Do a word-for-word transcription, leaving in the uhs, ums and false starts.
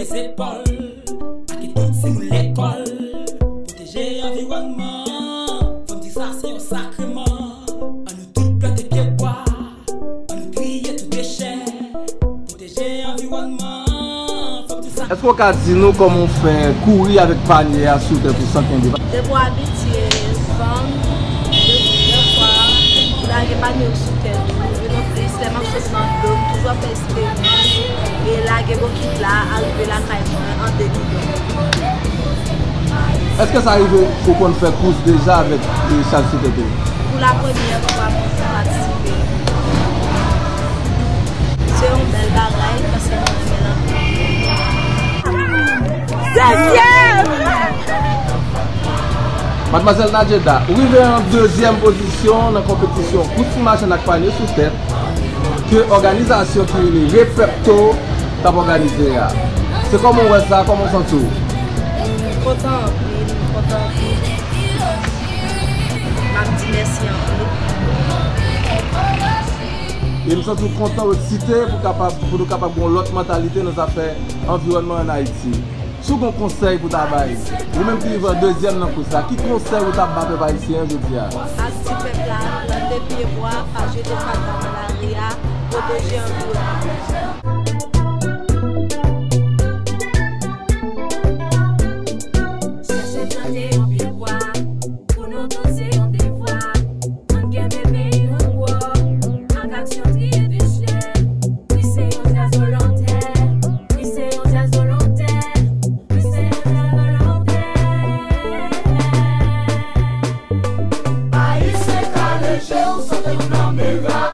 Zepòl, make tout timoun lekòl. Pwoteje anviwònman, fò m di sa se yon sakreman. Ann nou tout plante pye bwa, ann nou triye tout dechè. Pwoteje anviwònman, fò m di sa. Èske w ka di nou kòman w fè kouri avèk panye a sou tèt ou san kenbe? Depi w abitye, fanm, de, de fwa, lage panye w sou tèt ou. E non plis, lè m ap sot nan dlo, m toujou ap fè eksperyans. E lage bokit la, arive lakay mwen an de gidon. Èske sa rive ou konn fè kous deja avèk, e, chaj sou tèt ou? Pou la premyè fwa mwen patisipe. Se yon bèl bagay paske mwen renmen l anpil. Dezyèm! Madmwazèl Nadjeda, ou rive an dezyèm pozisyon nan konpetisyon kous ti machann ak panye sou tèt ke òganizasyon ki rele Refepto t ap òganize a. Se kòman w wè sa? Kòman w santi w? Kontan anpil, kontan anpil. M ap di mèsi anpil. E m santi w kontan, w eksite pou kapab, pou nou kapab gen yon lòt mantalite nan zafè anviwònman ann Ayiti. Si w gen yon konsèy pou w ta bay, ou menm ki rive an dezyèm nan kous la, ki konsèy ou t ap ba pèp ayisyen an jodi a? M ap di pèp la, plante pye bwa, pa jete fatra nan lari a, pwoteje anviwònman. Chèche plante yon pye bwa, pou nou tout se yon devwa. Ann kenbe peyi nou wo, ak aksyon triye dechè. Wi, se yon djaz volontè. Wi, se yon djaz volontè. Wi, se yon djaz volontè. Ayisyen kale je w, sante w nan mera.